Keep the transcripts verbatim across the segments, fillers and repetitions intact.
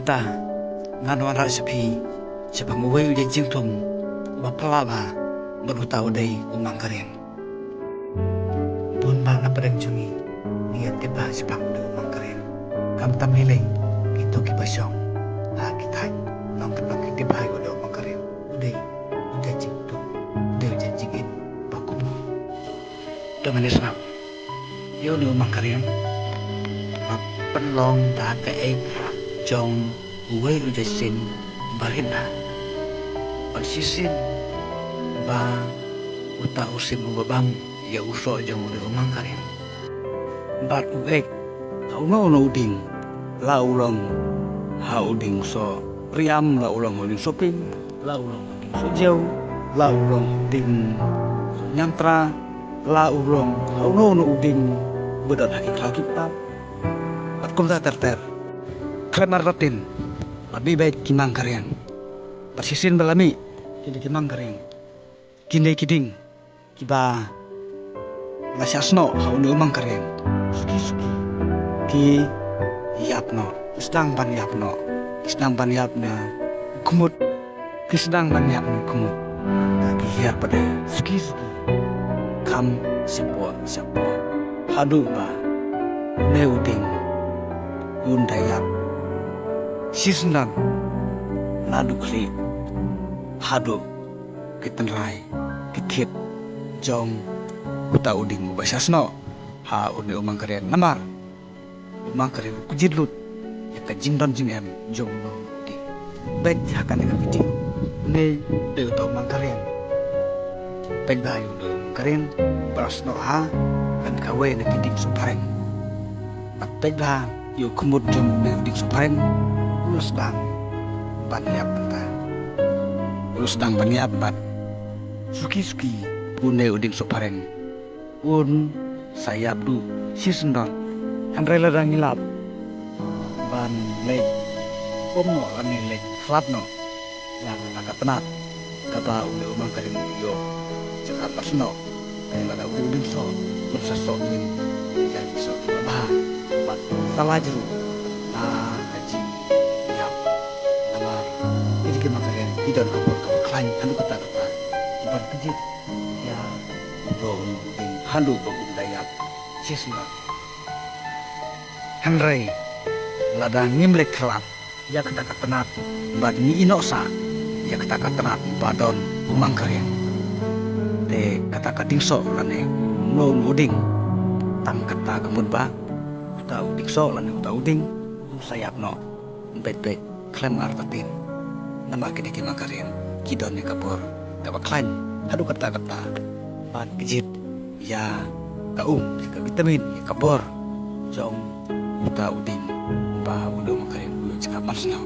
Ta, ngan wanrah sha phi shaphang uwei u jait jingthung uba phylla bha, bad uta u dei u Mangkariang. Bun bah na pdeng jong ngi ngi ïa tip bha shaphang u dei u Mangkariang. Khamtam lei lei kito kiba shong ha ki thaiñ nongkyndong ki tip bha ïa u dei u Mangkariang. U dei u jait jingthung, u dei u jait jingim ba kumno. To ngin ïa sngap ïa une u Mangkariang ba pynlong da ka eit jong uwei u jait sien ba rit bha. Bad shisien ba uta u sien uba bam ïa u soh jong une u Mangkariang. Bad u eit ha uno uno u dieng, la u long ha u dieng soh riam, la u long ha u dieng soh pink, la u long ha u dieng soh jew, la u long ha u dieng soh ñiamtra, la u long ha uno uno u dieng ba don ha ki khlaw ki btap. Bad kumta ter ter. Khlem artatien, la mih beit ki Mangkariang. Bad shisien ba la mih kine ki Mangkariang, kine ki dieng kiba la shah snoh ha une u Mangkariang, suki suki ki ïap noh, ki sdang ban ïap noh, ki sdang ban ïap na u khmut, ki sdang ban ïap na u khmut. Ki hiar pat suki suki, kham shapoh shapoh, haduh ba une u dieng un da ïap shisyndon, naduh khlieh haduh ki tynrai ki thied jong uta u dieng uba shah snoh ha une u Mangkariang. Namar u Mangkariang u kjit lut ïa ka jingdon jingem jong u dieng. Peit ha kane ka video, une u dei uta u Mangkariang. Peit bha ïa une u Mangkariang ba la snoh ha kane kawei na ki dieng sohphareng. Bad peit bha ïa u khmut jong une u dieng sohphareng, u la sdang ban ïap mynta. U la sdang ban ïap bad suki suki une u dieng sohphareng un sa ïap duh shisyndon. Hynrei lada ngi lap ban leit pom noh lane leit khlad noh ïa kata ka tnat kaba une u Mangkariang u ïoh jaka ban snoh, te lada une u dieng soh un sa soh ïa ki soh kiba bha bad sa lait ruh na ka jingïap. Namar kine ki Mangkariang ki don ka bor kaba khlaiñ haduh katta katta ban kjit ïa uno uno u dieng haduh ba un da ïap shisyndon. Hynrei lada ngim leit khlad ïa kata ka tnat bad ngi ïehnoh sah ïa kata ka tnat ba don u Mangkariang, te kata ka dieng soh lane uno uno u dieng, tang kata ka mut ba uta u dieng soh lane uta u dieng un sa ïap noh beit beit khlem artatien. Namar kine ki Mangkariang ki don ïa ka bor kaba khlaiñ haduh katta katta ban kjit ïa ka um, ïa ka vitamin, ïa ka bor jong uta u dieng ba une u Mangkariang u ïoh jaka ban snoh.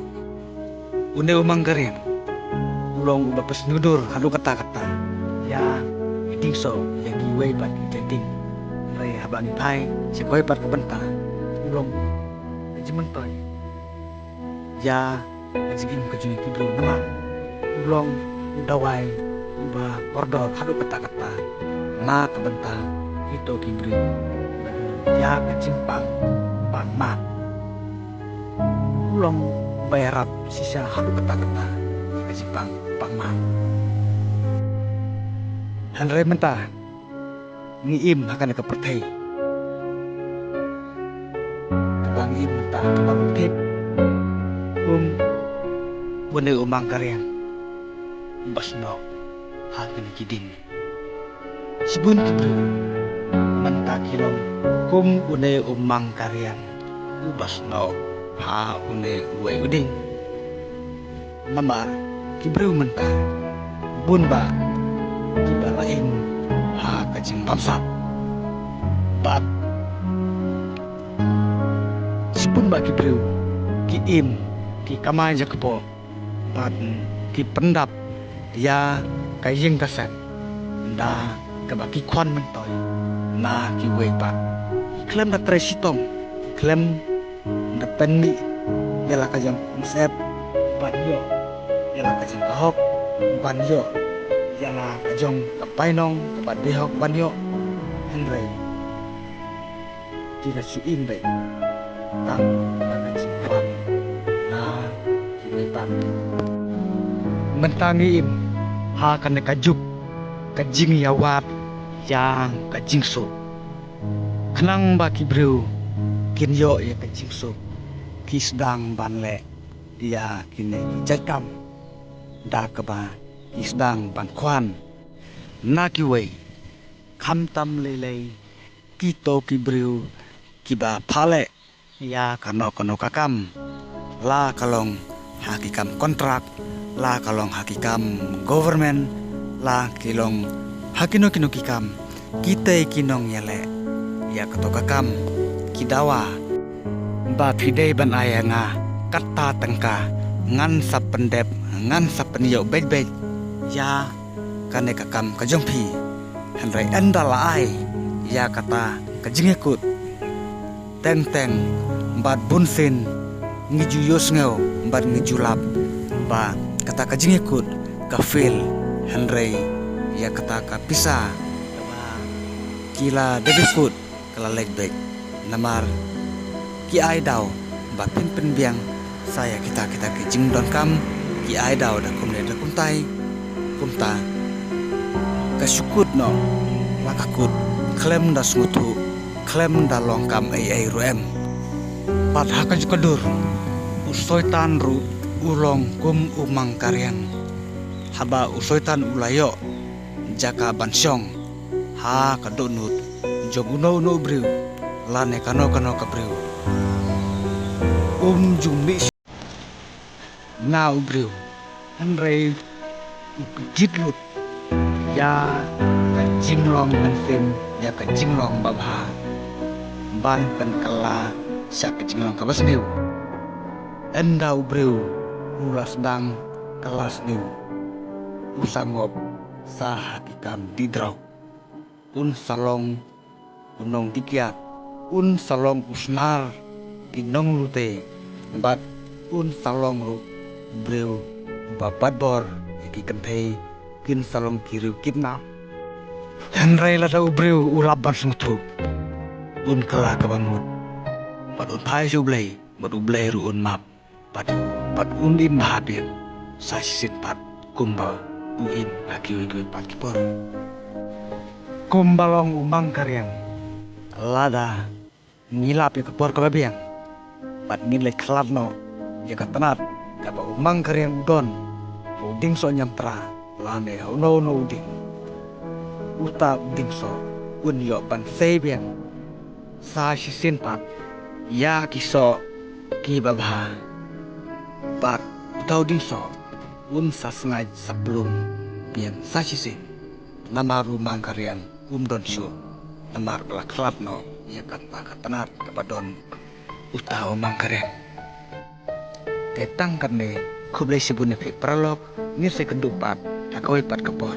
Une u Mangkariang u long uba pynsngew dur haduh katta katta ïa ki dieng soh, ïa kiwei pat ki jait dieng. Hynrei haba ngi phai sha kawei pat ka bynta, u long ka jingmyntoi ïa ka jingim ka jong ngi ki briew, namar u long u dawai uba kordor haduh katta katta na ka bynta kito ki briew ïa ka jingpang pang mad. U long uba ïarap shisha haduh katta katta ïa ka jingpang pang mad. Hynrei mynta ngi im ha kane ka pyrthei kaba ngi im mynta kaba pyrthei um une u Mangkariang uba snoh ha kine ki dieng. Shibun ki briew mynta ki long kum une u Mangkariang uba snoh ha une uwei u dieng. Namar ki briew mynta bun bah kiba la im ha ka jingbamsap. Bad shibun bah ki briew ki im, ki kamai jakpoh bad ki pyndap ïa ka ïing ka sem da kaba ki khwan myntoi na kiwei pat. Khlem da trei shitom, khlem da pynmih ïa la ka jong ka mynsiem ban ïoh ïa la ka jong ka hok, ban ïoh ïa la ka jong ka bainong kaba dei hok ban ïoh. Hynrei ki la shu im beit tang ïa ka jingpang na Mynta ngi im ha kane ka juk ka jingïawad ïa ka jingsuk. Khnang ba ki briew kin ïoh ïa ka jingsuk, ki sdang ban leh ïa kine ki jait kam da kaba ki sdang ban khwan na kiwei. Khamtam lei lei kito ki briew kiba pha leh ïa kano kano ka kam, la ka long ha ki kam kontrak, la ka long ha ki kam government, la ki long ha kino kino ki kam, kitei ki nongïaleh ïa kato ka kam ki dawa ba phi dei ban ai ïa nga katta tyngka, ngan sa pyndep, ngan sa pynïoh beit beit ïa kane ka kam ka jong phi. Hynrei ynda la ai ïa kata ka jingïakut, teng teng bad bunsien ngi ju ïohsngew bad ngi ju lap ba kata ka jingïakut ka fail, hynrei ïa kata ka pisa kaba ki la dep ïakut ka la leit beit. Namar ki ai daw ba phin pynbiang sa ïa kita kita ki jingdonkam, ki ai daw da kumne da kumtai. Kumta ka shu kut noh la ka kut khlem da sngewthuh, khlem da long kam ei ei ruh em. Bad ha kajuh ka dur u Soitan ruh u long kum u Mang Kariang. Haba u Soitan u la ïoh jaka ban shong ha ka dohnud jong uno uno u briew lane kano kano ka briew, um ju mih na u briew, hynrei u pynjit lut ïa ka jinglong mynsiem, ïa ka jinglong babha ban pynkylla sha ka jinglong kaba sniew. Ynda u briew u la sdang kylla sniew, u sa ngop sa ha ki kam dih draw. Un sa long u nongdih kiad, un sa long u snar ki nonglute, bad un sa long ruh u briew uba bat bor ïa ki kynthei, kin sa long ki riew kidnap. Hynrei lada u briew u lap ban sngewthuh, un kylla kaba mut bad un phai sha U Blei, bad U Blei ruh un map. Bad, bad un im bha biang sa shisien pat kumba u im ha kiwei kiwei pat ki por. Kumba long u Mang Kariang, lada ngi lap ïa ka por kaba biang bad ngin leit khlad noh ïa ka tnat kaba u Mang Kariang u don ha u dieng soh ñiamtra lane ha uno uno u dieng, uta u dieng soh un ïoh ban sei biang sa shisien pat ïa ki soh kiba bha. Bad uta u dieng soh un sa sngaid sa plung biang sa shisien. Namar u Mang Kariang um don shuh, namar ba la khlad noh ïa kata ka tnat kaba don uta u Mang Kariang. Te tang katne, khublei shibun ïa phi paralok, ngin sa ïakynduh pat ha kawei pat ka por.